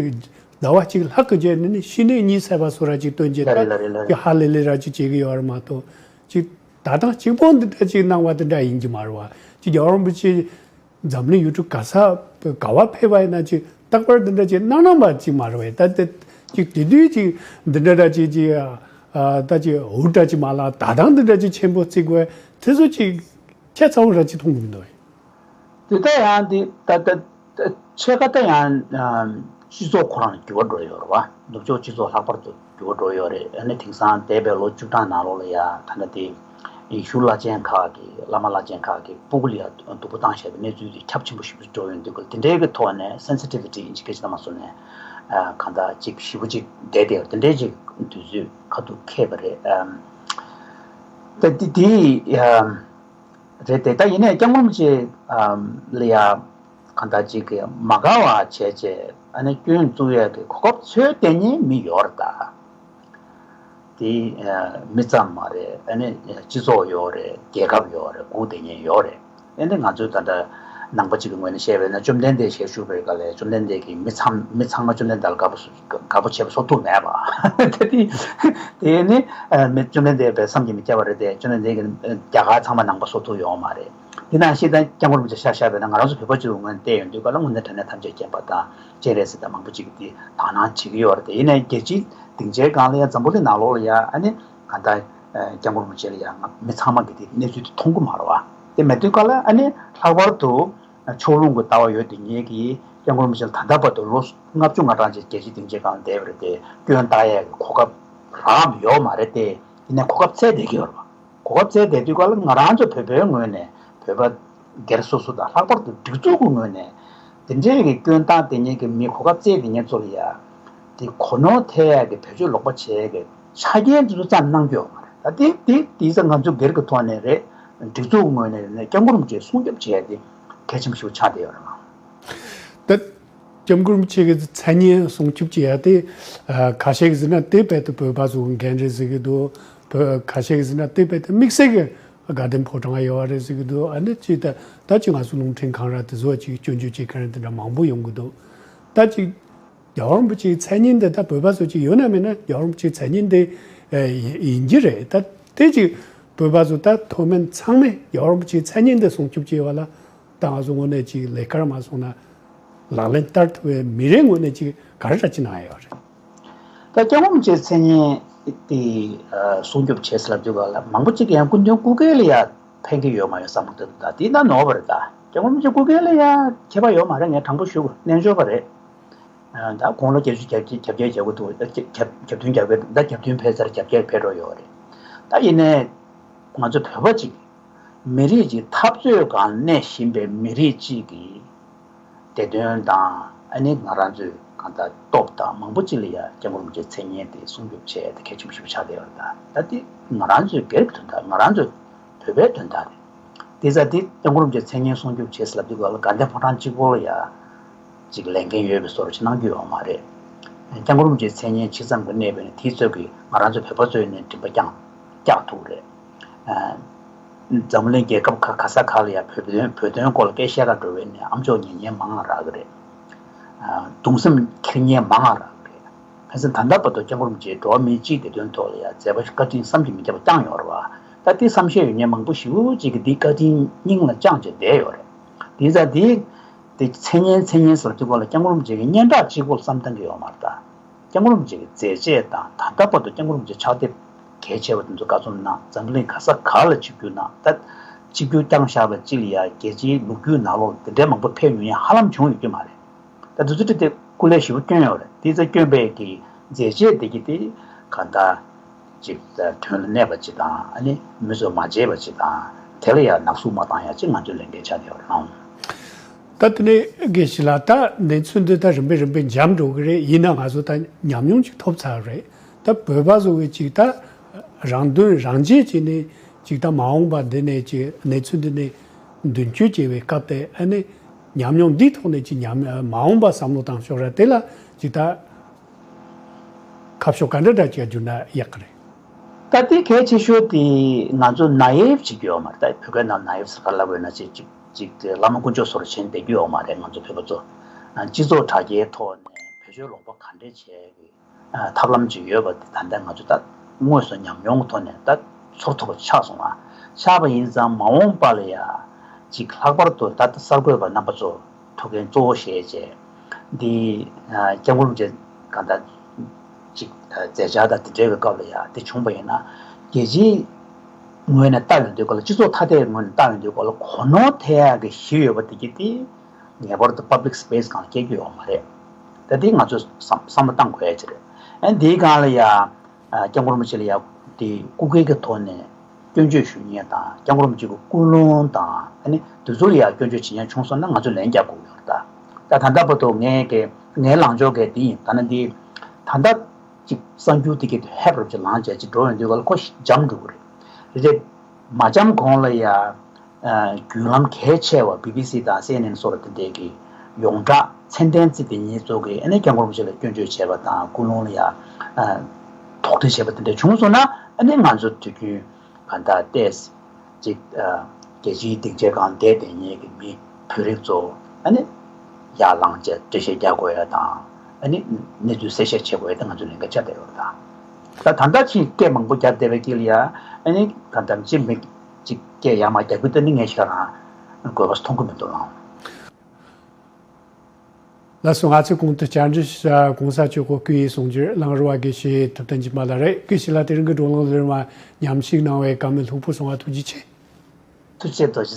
ཟླ་བ་གཅིག་ལྷག་གི་རྗེས་ནས་ནི་ཕྱི་ནས་གཉིད་སད་པ་བཟོ་འདྲ་ཅིག་སྟོན་གྱི། ལ་རེད་ལ་རེད་ལ་ད་རེད། ཧ་ལས་ལས་འདྲ་ཅིག་བྱེད་ཀྱི་ཡོད་རེད་མ་གཏོགས། ཅིག་ད་ཐེངས་གཅིག་པོ་འདི་འདྲ་ཅིག་གནང་བ་འདི་འདྲ་ཡིན་གྱི་མ་རེད་བ། ཅིག་རྒྱལ་བ་རིན་པོ་ཆེ་འཛམ་གླིང་ཡུལ་གྲུ་ག་ས་ག་བ་ཕེབས་པ་ཡིན་ན་ཅིག་རྟག་པར་འདི་འདྲ་ཅིག་གནང་གནང་བ་ཅིག་མ་རེད་བས། ད་དེ་ཅིག་དེ་དུས་ཅིག་འདི་འདྲ་འདྲ་ཅིག་ཅིག་ཨ་ད་ཅིག་འུར་འདྲ་ཅིག་མ་ལ་ད་ཐེངས་འདི་འདྲ་ཅིག་ཆེན་པོ་བརྩི་དགོས་དེ་ཚོ་ཅིག་ཁྱད་མཚར་པོ་འདྲ་ཅིག་མཐོང་གི་མི་འདུག་བས། དེ་ལྟ་ཡང་དེ་ད་ལྟ་ཕྱེད་ཀ་ད་ཡང་སྤྱི་ཚོགས་ཁོ་རང་ལ་འགྱུར་བ་འགྲོ་ཡོད་རེད་བ། ནུབ་ཕྱོགས་སྤྱི་ཚོགས་ལྷག་པར་དུ་འགྱུར་བ་འགྲོ་ཡོད་རེད། ཨ་ནི་དེང་སང་འདས་པའི་ལོ་བཅུ་གྲངས་ནང་ལོགས་ལ་ཡ་ད་ལྟ་དེ་ཡེ་ཤུ་བླ་ཆེན་ཁག་གི་བླ་མ་བླ་ཆེན་ཁག་གི་སྤུ་གུ་ལ་ཡ་སྡུག་པོ་བཏང་བཞག་པའི་གནས་ཚུལ་དེ་ཁྱབ་ཆེན་པོ་ཞེ་པོ་འགྲོ་ཡོང་དུས་སྐབས་དེ་འདྲའི་གི་ཐོག་ནས་sensitivity ཡིན་གྱི་སྐད་ཆ་ད་མ་སོང་ནས་གང་ལྟར་ཅིག་ཞེ་པོ་ཅིག་བསྡད་བསྡད་ཡོད། དེ་འདྲའི་ཅིག་དུས་ཚོད་ཁ་ཐུག་འཁེལ་བ་རེད། ད་དེ་དེ་རེད་དེ། ད་ཡིན་ནའི་སྐྱབས་མགོན་རིན་པོ་ཆེ་ལ་ཡ་གང་ལྟར་ཅིག་གི་མ་དགའ་བ་བྱས་བྱས་ཨ་ནི་སྐྱོན་བཙུགས་ཡས་ཀྱི་གོ་སྐབས་འཚོལ་བསྡད་མཁན་མི་ཡོད་རེད་ད། དེ་མི་ཙམ་མ་རེད། ཨ་ནི་སྤྱི་ཚོགས་ཡོད་རེད། རྒྱལ་ཁབ་ཡོད་རེད། སྒུག་བསྡད་མཁན་ཡོད་རེད། ཨ་ནི་ང་ཚོའི་ད་ལྟ་ནང་པ་གཅིག་གི་ངོས་ནས་བཤད་པ་ཡིན་ན་བཅོམ་ལྡན་འདས་ཞལ་བཞུགས་པའི་སྐབས་ལ་བཅོམ་ལྡན་འདས་ཀྱིས་མི་ཚང་མི་ཚང་མ་བཅོམ་ལྡན་འདས་ལ་དགའ་པོ་དགའ་པོ་བྱས་པ་བཟོ་ཐུབ་མེད་པ། ད་དེ་དེ་ནི་མི་བཅོམ་ལྡན་འདས་པའི་བསམ་གྱིས་མི་ཁྱབ་པ་རེད་དེ། བཅོམ་ལྡན་འདས་ཀྱིས་རྒྱ་གར་ཚང་མ་ནང་པ་བཟོ་ཐུབ་ཡོད་མ་རེད། དེ་ནང་བཞིན་ད་སྐྱབས་མགོན་རིན་པོ་ཆེ་ཤར་བཞག་པ་ཡིན་ན་ང་རང་ཚོ་བོད་པ་གཅིག་གི་ངོས་ནས་བལྟས་ཡོང་དུས་སྐབས་ལ་དངོས་གནས་དྲང་གནས་ཐམས་ཅད་མཁྱེན་པ་དང་། སྤྱན་རས་གཟིགས་དང་མང་པོ་ཅིག་གིས་དེ་དག་སྣང་བྱེད་ཀྱི་ཡོད་རེད་དེ། ཡིན་ནའི་རྒྱལ་སྤྱིའི་སྡིངས་ཆའི་སྒང་ལ་ཡང་འཛམ་བུ་གླིང་ནང་ལོགས་ལ་ཡང་ཨ་ནི་གང་ལྟར་སྐྱབས་མགོན་རིན་པོ་ཆེ་ལ་ཡང་མི་ཚང་མ་གིས་དེ་གནས་ཚུལ་དེ་མཐོང་གི་མ་རེད་བ། དེ་མེད་དུས་སྐབས་ལ་ཨ་ནི་ལྷག་པར་དུ་ཕྱོགས་ལྷུང་གི་ལྟ་བ་ཡོད་དེ་ངེད་ཀྱིས་སྐྱབས་མགོན་རིན་པོ་ཆེ་ལ་ད་ལྟ་བར་དུ་ལོ་ལྔ་བཅུ་ང་གྲངས་ཅིག་རྒྱལ་སྤྱིའི་སྡིངས་ཆའི་སྒང་ལ་བསྡད་པ་རེད་དེ། སྐྱོན་བརྟག་ཡས་ཀྱི་གོ་སྐབས་རག་ཡོད་མ་རེད་དེ། ཡིན་ནའི་གོ་སྐབས་བཙལ་བསྡད་ཀྱི་ཡོད་རེད་བ། གོ་སྐབས་བཙལ་བསྡད་དུས་སྐབས་ལ་ང་རང་ཚོ་བོད་པའི་ངོས་ནས་བོད་པ་སྒེར་སོ་སོ་དང་ལྷག་པར་དུ་སྒྲིག་འཛུགས་ཀྱི་ངོས་ནས་དེ་འདྲའི་གི་སྐྱོན་བཏང་བསྡད་མཁན་གྱི་མི་གོ་སྐབས་བཙལ་བསྡད་མཁན་ཚོ་ལ་ཡ་དེ་གོ་ནོར་ཐེབས་ཡག་གི་བེད་སྤྱོད་ལོག་པ་བྱེད་ཡག་གི་ཆ་རྐྱེན་དེ་ཚོ་བརྩམས་གནང་རྒྱུ་ཡོད་མ་རེད། ད་དེ་དེ་དེ་ཚོ་ང་ཚོ་སྒེར་གྱི་ཐོག་ནས་རེད། སྒྲིག་འཛུགས་ཀྱི་ངོས་ནས་རེད་ན་སྐྱབས་མགོན་རིན་པོ་ཆེ་སྲུང་སྐྱོབ་བྱེད་ཡག་དེ་གལ་ཆེན་པོ་ཞིག་ཆགས་བསྡད་ཡོད་རེད་ལ། ད་སྐྱབས་མགོན་རིན་པོ་ཆེ་གི་མཚན་སྙན་སྲུང་སྐྱོབ་བྱེད་ཡ་དེ་ཁ་ཤས་ཀྱིས་ཟེར་ན་དེ་རྦད་དེ་བོད་པ་ཚོ་གི་འགན་རེད་ཟེར་གྱི་འདུག་བོད་ཁ་ཤས་ཀྱིས་ཟེར་ན་དེ་རྦད་དེ་དམིགས་བསལ་གྱི་དགའ་ལྡན་ཕོ་བྲང་ཡོད་རེད་ཟེར་གྱི་འདུག་ཨ་ནི་ཅི་ད་ད་ཅི་ང་ཚོ་རླུང་འཕྲིན་ཁང་ར་དེ་ཚོ་ཅིག་སྐྱོན་བརྗོད་བྱེད་མཁན་ར་དེ་འདྲ་མང་པོ་ཡོང་གི་འདུག་ད་ཅིག་རྒྱལ་བ་རིན་པོ་ཆེའི་མཚན་སྙན་དེ་ད་བོད་པ་ཚོ་ཅིག་ཡོད་ན་མེད་ན་རྒྱལ་བ་རིན་པོ་ཆེའི་མཚན་སྙན་དེ་ཡིན་གྱི་རེད། ད་དེ་ཅིག་བོད་པ་ཚོ་ད་མཐོ་དམན་ཚང་མས་རྒྱལ་བ་རིན་པོ་ཆེའི་མཚན་སྙན་དེ་སྲུང་སྐྱོབ་བྱེད་པ་ལ། ད་ང་ཚོ་ངོས་ནས་ཅིག་ལས་ཀར་མ་སོང་ན་ལག་ལེན་བསྟར་ཐུབ་པའི་མི་རེ་ངོས་ནས་ཅིག་ག་རེ་འདྲ་ཅིག་གནང་ཡ་ཡོད་རེད། ད་སྐྱབས་མགོན་རིན་པོ་ཆེའི་མཚན་སྙན་དེ་སྲུང་སྐྱོབ་བྱེད་ཟེར་ལབ་དུས་སྒང་ལ་མང་པོ་ཅིག་གིས་ཡང་སྐུ་མདུན་སྐུ་སྒེར་ལ་ཡ་ཕན་གྱི་ཡོད་མ་ཡོད་བསམ་གྱི་འདུག་ད་དེ་ད་ནོར་བ་རེད། ད་སྐྱབས་མགོན་རིན་པོ་ཆེ་སྐུ་སྒེར་ལ་ཡ་ཁྱད་པར་ཡོད་མ་རེད། ངས་དྲང་པོ་ཞུ་དགོས། རྣལ་འབྱོར་པ་རེད། ད་དགུང་ལོ་བརྒྱད་ཅུ་གྱ་བརྒྱད་གྱ་བརྒྱད་རྒྱག་གི་འདུག་ད་གྱ་གྱ་གྱ་བདུན་གྱ་བརྒྱད། ད་གྱ་བདུན་ཕེབས་ཚར། གྱ་བརྒྱད་ཕེབས་འགྲོ་ཡོད་རེད། ད་ཡིན་ནའི་ང་ཚོ་བོད་པ་ཅིག་མི་རིགས་ཅིག་འཐབ་རྩོད་སྒང་གནས་བཞིན་པའི་མི་རིགས་ཅིག་གི་བདེ་དོན་དང་ཨ་ནི་ང་རང་ཚོའི་གང་ལྟར་སྟོབས་དང་མང་པོ་ཅིག་ལ་ཡ་སྐྱབས་མགོན་རིན་པོ་ཆེའི་མཚན་སྙན་དེ་སྲུང་སྐྱོབ་བྱས་ཏེ་གལ་ཆེན་པོ་ཞིག་ཆགས་བསྡད་ཡོད་རེད། ད་ད་དེ་ང་རང་ཚོའི་སྒེར་གྱི་དོན་དག་ང་རང་ཚོའི་བོད་པའི་དོན་དག་རེད། དེ་ཙང་དེ་སྐྱབས་མགོན་རིན་པོ་ཆེའི་མཚན་སྙན་སྲུང་སྐྱོབ་བྱེད་ཟེར་ལབ་དུས་སྒང་ལ་དགའ་ལྡན་ཕོ་བྲང་གཅིག་པོ་ལ་ཡ་ཅིག་ལས་འགན་ཡོད་པའི་བཟོ་འདྲ་ཅིག་གནང་རྒྱུ་ཡོད་མ་རེད། སྐྱབས་མགོན་རིན་པོ་ཆེའི་མཚན་སྙན་ཇི་ཙམ་གྱིས་གནས་པ་ཡིན་ན་དེའི་ཚོད་ཀྱིས་ང་རང་ཚོ་བོད་པ་ཚོས་ནས་མགྲིན་པ་བརྐྱང་བཀྱག་ཐུབ་རེད། འཛམ་བུ་གླིང་རྒྱལ་ཁབ་ཁ་ག་ས་ག་ལ་ཡང་བོད་དོན་བོད་དོན་སྐོར་ལ་སྐད་བཤད་ག་འགྲོ་བའི་ནས་ཨ་མཆོག་ཉན་མཁན་མང་ང་རག་གི་རེད། གདུང་སེམས་འཁྱེར་མཁན་མང་ང་རག་གི་རེད། ཕན་ཚུན་ད་ལྟ་བར་དུ་སྐྱབས་མགོན་རིན་པོ་ཆེས་འགྲོ་བ་མིའི་སྤྱིའི་བདེ་དོན་ཐོག་ལ་ཡང་མཛད་པ་བཀའ་དྲིན་བསམ་གྱིས་མི་ཁྱབ་པ་བསྐྱངས་ཡོད་རེད་བ། ད་དེ་བསམ་ཤེས་ཡོད་མཁན་མང་པོ་ཞེ་པོ་ཅིག་གིས་འདི་བཀའ་དྲིན་སྙིང་ལ་བཅངས་བྱས་བསྡད་ཡོད་རེད། དེ་ཙང་དེ་དེ་མཚན་སྙན་མཚན་སྙན་ཟེར་དུས་སྐོར་ལ་སྐྱབས་མགོན་རིན་པོ་ཆེ་གི་སྙན་གྲགས་གཅིག་པོ་ལ་བསམ་བཏང་གི་ཡོད་མ་རེད་ད། སྐྱབས་མགོན་རིན་པོ་ཆེ་གི་མཛད་རྗེས་དང་ད་ལྟ་བར་དུ་སྐྱབས་མགོན་རིན་པོ་ཆེ་ཕྱག་དེབ་གལ་ཆེ་བ་དེ་ཚོ་བཀའ་རྩོམ་གནང་། འཛམ་བུ་གླིང་ག་ས་ག་ལ་ཆིབས་བསྒྱུར་གནང་། ད་ཆིབས་བསྒྱུར་བསྐྱངས་བཞག་པ་གཅིག་ལ་ཡང་རྒྱལ་སྤྱིའི་ལོ་རྒྱུས་ནང་ལོགས་ལ་དེ་འདྲའི་མང་པོ་ཕེབས་མྱོང་ཡ་ཧ་ལམ་བྱུང་ཡོད་རྒྱུ་མ་རེད། ད་དེ་ཚོ་དེ་སྐུ་ལས་ཞེ་པོ་བསྐྱོན་ཡོད་རེད། དེ་ཚོ་བསྐྱོན་པའི་གི་མཛད་རྗེས་དེ་གི་དེ་གང་ལྟར་ཅིག་དོན་ལ་གནས་པ་ཅིག་དང་། ཨ་ནི་མི་ཚོས་མ་བརྗེད་པ་ཅིག་དང་། དེ་ལ་ཡང་ནག་བསུབ་མ་བཏང་ཡ་ཅིག་ང་ཚོའི་ལས་འགན་ཆགས་བསྡད་ཡོད་རེད་ཨང་། ད་དེ་ནས་དགེ་བཤེས་ལགས། ད་གནས་ཚུལ་འདི་ད་རིམ་པས་རིམ་པས་འཇམ་འགྲོ་གི་རེད། ཡིན་ན་ང་ཚོ་ད་ཉམས་མྱོང་ཅིག་ཐོབ་ཚར་རེད། ད་བོད་པ་བཟོ་བའི་ཅིག་ད་རང་དོན་རང་གཅེས་བྱས་ནས་ཅིག་ད་མ་འོངས་པ་འདི་ནས་ཅིག་གནས་ཚུལ་འདི་ནས་མདུན་སྐྱོད་བྱེད་པའི་སྐབས་དེ། ཨ་ནི་ཉམས་མྱོང་འདིའི་ཐོག་ནས་ཅིག་ཉམས་མ་འོངས་པ་བསམ་བློ་བཏང་ཕྱོགས་ར་དེ་ལ་ཅིག་ད་ཁ་ཕྱོགས་ག་འདྲ་འདྲ་ཅིག་བསྒྱུར་ན་ཡག་གི་རེད། ད་ལྟའི་གལ་ཆེ་ཤོས་དེ་ང་ཚོ་ན་ཡེབ་བྱེད་རྒྱུ་ཡོད་མ་རེད། ད་བོད་སྐད་ནང་ན་ཡེབ་ཟེར་ག་ལབ་དགོས་ན་ཅིག་ཅིག་ཅིག་དེ་བླ་མ་དཀོན་མཆོག་ཟེར་བ་བྱས་ནས་བསྡད་རྒྱུ་ཡོད་མ་རེད། ང་ཚོ་བོད་པ་ཚོ་སྤྱི་ཚོགས་དྲ་རྒྱའི་ཐོག་ནས་བེད་སྤྱོད་ལོག་པ་ག་འདྲས་བྱས་ཀྱི་ཐབས་ལམ་ཅིག་ཡོད་པ་དེ་ད་ལྟ་ང་ཚོ་ད་དངོས་སུ་ཉམས་མྱོང་གི་ཐོག་ནས་ད་ཚོར་ཐུབ་པ་ཆགས་སོང་ང་། ཆགས་པ་ཡིན་ཙང་མ་འོངས་པ་ལ་ཡ་ཅིག་ལྷག་པར་དུ་ད་ལྟ་གསར་འགོད་པ་རྣམ་པ་ཚོ་ཐུགས་འགན་གཙོ་བོ་བཞེས་བྱས། འདི་སྐྱབས་མགོན་རིན་པོ་ཆེ་གང་ལྟར་ཅིག་མཛད་འཆར་དང་དེ་འབྲེལ་བའི་སྐབས་ལ་ཡང་དེ་བྱུང་པ་ཡིན་ན། རྒྱལ་སྤྱིའི་ངོས་ནས་ལྟ་ཡོང་དུས་སྐབས་ལ། སྤྱི་ཚོགས་ཐ་དད་ངོས་ནས་ལྟ་ཡོང་དུས་སྐབས་ལ་གོ་ནོར་ཐེབས་ཡག་གི་གཞི་ཡོད་པ་དེ་གི་དེ་ངེས་པར་དུ་པབ་ལིག་སི་པེ་སི་སྒང་ལ་སྐྱེལ་རྒྱུ་ཡོད་མ་རེད། ད་དེ་ང་ཚོས་བསམ་བསམ་བློ་བཏང་དགོས་ཡ་ཅིག་རེད། ཨ་ནི་དེའི་སྒང་ལ་ཡང་སྐྱབས་མགོན་རིན་པོ་ཆེ་ལ་ཡང་དེ་སྐུ་སྒེར་གྱི་ཐོག་ནས་སྐྱོན་བརྗོད་ཞུ་མཁན་དང་། སྐྱབས་མགོན་རིན་པོ་ཆེ་གི་ཀུན་སློང་དང་། ཨ་ནི་དེ་ཚོ་ལ་ཡང་སྐྱོན་བརྗོད་བྱེད་མཁན་བྱུང་སོང་ན་ང་ཚོས་ལན་རྒྱག་དགོས་ཡོད་རེད་ད། ད་ད་ལྟ་བར་དུ་ངའི་གི་ངའི་ལངས་ཕྱོགས་གི་དེ་ཡིན། ད་ནི་འདི་ད་ལྟ་ཅིག་གསར་འགྱུར་དེ་གི་ཧེབ་རུབ་ཅིག་ལངས་བྱས་ཅིག་འགྲོ་ཡོང་དུས་སྐབས་ལ་ཁོ་འཇམ་འགྲོ་གི་རེད། རེད་དེ། མ་འཇམ་གོང་ལ་ཡ། ཨ། བརྒྱུད་ལམ་གལ་ཆེ་བ་བི་བི་སི་དང་སི་ཨེན་ཨེན་སོགས་ལ་དེ་འདྲའི་གི་ཡོངས་གྲགས་མཚན་ལྡན་རྩིས་དེ་ཉིད་ཚོ་གིས་ཨ་ནི་སྐྱབས་མགོན་རིན་པོ་ཆེ་ལ་སྐྱོན་བརྗོད་བྱས་པ་དང་། ཀུན་སློང་ལ་ཡ། ཨ། དོགས་འདྲི་བྱས་པ་དེ་འདྲ་བྱུང་སོང་ན། ཨ་ནི་ང་ཚོ་དུས་རྒྱུན་གང་ལྟར་ཏོག་ཙམ་ཅིག་ཨ། རྒྱལ་སྤྱིའི་སྡིངས་ཆའི་སྒང་བསྡད་བསྡད་མཁན་གྱི་མི་བོད་རིགས་ཚོ་ཨ་ནི་ཡར་ལངས་བྱས་འགྲེལ་བཤད་རྒྱག་དགོས་ཡ་དང་། ཨ་ནི་གནས་ཚུལ་གསལ་བཤད་བྱེད་དགོས་ཡ་དེ་ང་ཚོའི་ལས་འགན་ཆགས་བསྡད་ཡོད་རེད་ད། ད་ད་ལྟ་ཅིག་སྐད་མང་པོ་རྒྱབ་བསྡད་པའི་དཀྱིལ་ལ་ཡ། ཨ་ནི་གང་ལྟར་ཅིག་མི་ཅིག་སྐད་ཡར་མར་རྒྱག་རྒྱུ་དེ་ནི་ངས་ཤེས་རང་དགོས་པ་མཐོང་གི་མི་འདུག་ལགས། ལགས་སོ། ང་ཚོས་གོང་དུ་བཅར་འདྲི་ཞུ་ས་༸གོང་ས་མཆོག་གི་སྐུ་ཡི་གསུང་སྒྱུར་གླང་རི་བ་དགེ་བཤེས་ཐུབ་བསྟན་སྦྱིན་པ་ལགས་རེད། དགེ་བཤེས་ལགས་དེ་རིང་གི་བགྲོ་གླེང་ལ་མཉམ་ཞུགས་གནང་བའི་བཀའ་མོལ་ལྷུག་པོ་གསུང་བ་ཐུགས་རྗེ་ཆེ། ཐུགས་རྗེ་ཆེ། རྡོ་རྗེ།